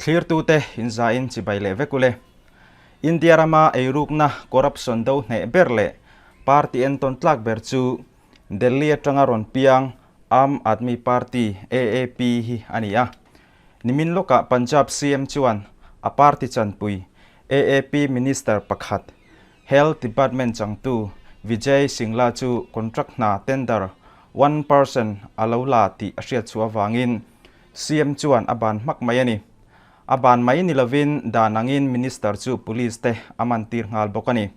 Thlirtute inzain chibai leh vek ule. India rama eirukna corruption do hneh ber leh party entawn tlak ber chu Delhi atanga rawn piang Aam Aadmi Party, AAP, hi a ni a. Nimin lawkah Punjab CM chuan a party chanpui AAP Minister pakhat Health Department changtu Vijay Singla chu contract hna tender 1% a lo la tih a hriat chhuah avangin CM chuan a ban hmak mai a ni. A ban mai ni lovin dan angin Minister chu Police te a mantir nghal bawk a ni.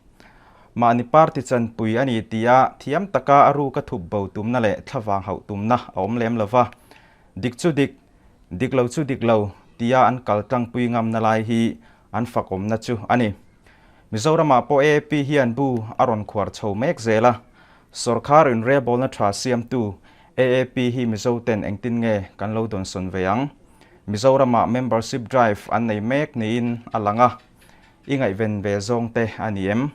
Mahni party chanpui a ni tia thiam taka a ruka thup bo tumna leh thlavang hauh tumna a awm lem lova, dik chu dik, dik lo chu dik lo tia an kal tlangpui ngamna lai hi an fakawmna chu a ni. Mizoramah pawh AAP hian bu a rawn khuar chho mek zel a, sawrkhar inrelbawlna tha siamtu AAP hi Mizoten engtin nge kan lo dawnsawn ve ang? Mizoramah membership drive an nei mek niin a lang a, i ngaihven ve zawng te a ni em?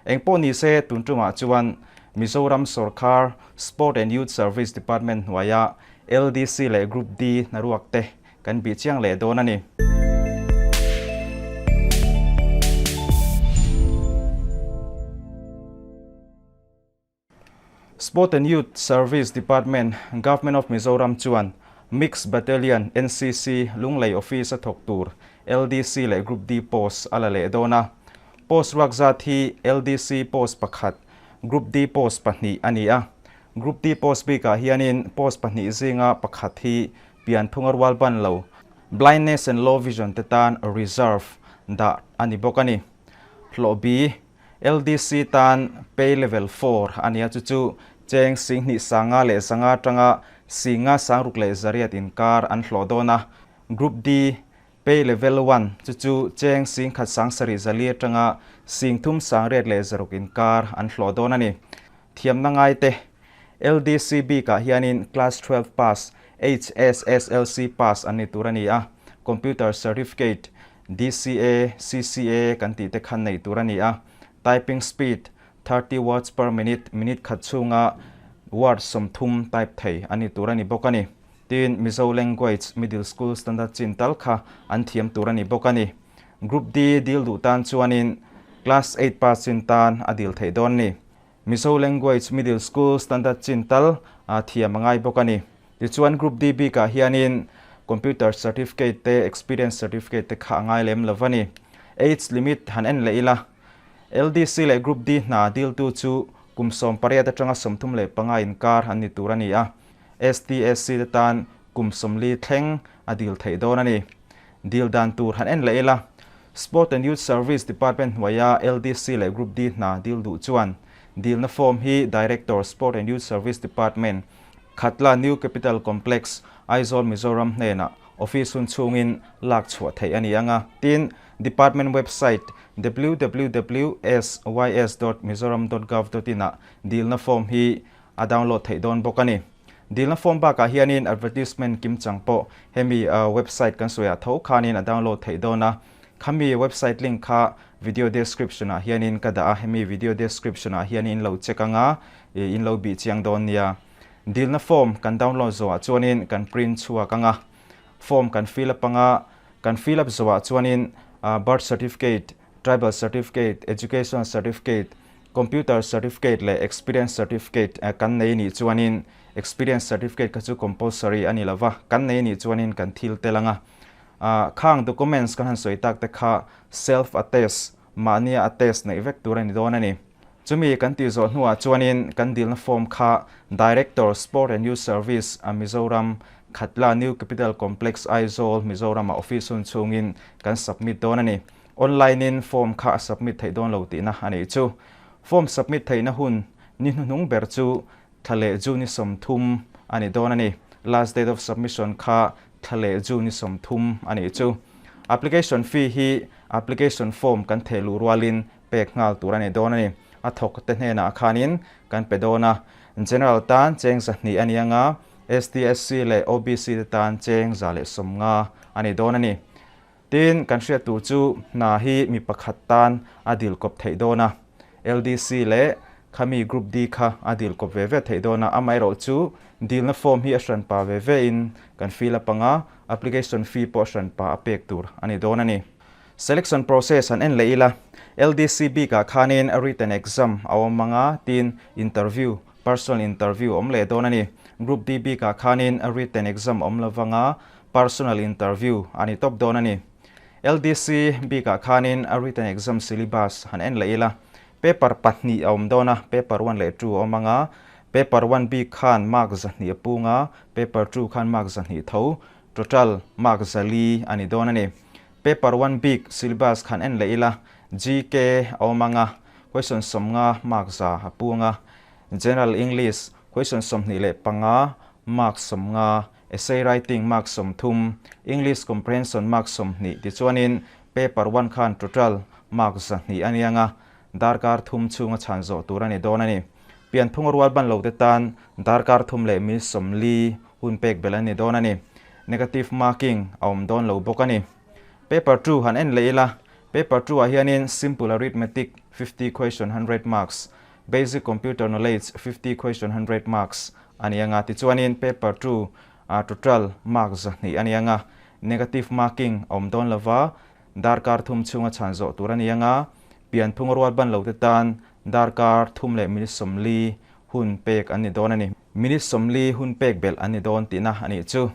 Engpawh ni se tun tumah chuan Mizoram sawrkhar Sport and Youth Service Department hnuaia LDC leh Group D hnaruak te kan bih chiang leh dawn a ni. Sport and Youth Service Department, Government of Mizoram chuan Mixed Battalion, NCC, Lunglei Office a thawk tur LDC leh Group D post a la leh dawn a. Post ruak zat hi LDC post pakhat, Group D post pahnih a ni a. Group D post bikah hianin post pahnih zinga pakhat hi pianphunga rual ban lo, blindness and low vision te tan reserve dah a ni bawk a ni. Hlawh bi. LDC tan pay level 4 a nia chu chu cheng singhnih sanga leh zanga atanga singa sangruk leh zariat inkar an hlawh dawn a. Group D pay level 1 chu chu cheng singkhat sangsarih zali atanga singthum sangriat leh zaruk inkar an hlawh dawn a ni. Thiamna ngaite LDC bikah hianin class 12 pass, HSSLC pass an ni tur a ni a, computer certificate, DCA, CCA kan tih te khan neih tur a ni a, typing speed, 30 words per minute, minute khat chhunga word 30 type thei a ni tur a ni bawk a ni. Tin, Mizo language middle school standard chin tal kha an thiam tur a ni bawk a ni. Group D dil duh tan chuanin class 8 pass chin tan a dil theih dawn a ni. Mizo language middle school standard chin tal a thiam a ngai bawk a ni. Tichuan Group D bikah hianin computer certificate te experience certificate te kha a ngai lem lo va ni. Age limit han en leh ila. LDC leh Group D hna diltu chu kum 18 atanga 35 inkar an ni tur a ni a. STSC te tan kum 40 thleng a dil theih dawn a ni. Dil dan tur han en leh ila. Sport and Youth Service Department hnuaia LDC leh Group D hna dil duh chuan dilna form hi Director, Sport and Youth Service Department, Khatla New Capital Complex, Aizawl, Mizoram hnenah office hun chhungin lak chhuah theih a ni ang a. Tin, Department website www.sys.mizoram.gov.in ah dilna form hi a download theih dawn bawk a ni. Dilna form bakah hianin advertisement kimchang pawh hemi website kan sawiah tho khanin a download theih dawn a. Khami website link kha video description ah hianin ka dah a, hemi video description ah hianin in lo check anga in lo bih chiang dawn nia. Dilna form kan download zawhah chuanin kan print chhuak anga, form kan fill up anga, kan fill up zawhah chuanin birth certificate, tribal certificate, education certificate, computer certificate leh experience certificate kan nei nih chuanin experience certificate kha chu compulsory a ni lova, kan nei nih chuanin kan thil tel anga. Khang documents kan han sawi tak te kha self attest, mahnia attest neih vek tur a ni dawn a ni. Chumi kan tih zawh hnuah chuanin kan dilna form kha Director, Sport and Youth Service, Mizoram, Khatla New Capital Complex, Aizawl, Mizoram-ah office hun chhungin kan submit dawn a ni. Online-in form kha a submit theih dawn lo tihna a nih chu. Form submit theihna hun ni hnuhnung ber chu thla leh June ni 30 a ni dawn a ni. Last date of submission kha thla leh June ni 30 a nih chu. Application fee hi application form kan theh luh rualin pek nghal tur a ni dawn a ni. A thawk te hnenah khanin kan pe dawn a. General tan cheng 200 a ni anga, STSC leh OBC te tan cheng 150 a ni dawn a ni. Tin, kan hriat tur chu hna hi mi pakhat tan a dil kawp theih dawn a, LDC leh khami Group D kha a dil kawp ve ve theih dawn a, amaherawh chu dilna form hi a hranpa ve ve in kan fill up anga, Application fee pawh hranpa a pek tur a ni dawn a ni. Selection process han en leh ila, LDC bikah khanin written exam a awm ang a, tin interview, personal interview a awm leh dawn a ni. Group D bikah khanin written exam a awm lo vang a, personal interview a ni tawp dawn a ni. LDC bikah khanin written exam syllabus han en leh ila, paper pahnih a awm dawn a, paper one leh two a awm ang a, paper one bik khan mark 200 a pung a, paper two khan mark 200 tho, total mark 400 a ni dawn a ni. Paper one bik syllabus khan en leh ila, GK a awm ang a, question 50 mark 100 a pung a, General English question 25 mark 50, Essay writing mark 30, English comprehension mark 20 tichuanin paper one khan total mark 200 a ni ang a, darkar thum chhunga chhan zawh tur a ni dawn a ni. Pianphung rual ban lo te tan darkar thum leh minute 40 hun pek belh a ni dawn a ni. Negative marking a awm dawn lo bawk a ni. Paper two han en leh ila, paper two ah hianin simple arithmetic 50 question 100 marks, basic computer knowledge 50 question 100 marks a ni ang a, tichuanin paper two ah total mark 200 a ni ang a, negative marking a awm dawn lova, darkar thum chhunga chhan zawh tur a ni ang a, pianphung rual ban lo te tan darkar thum leh minute 40 hun pek an ni dawn a ni. Minute 40 hun pek belh an ni dawn tihna a nih chu.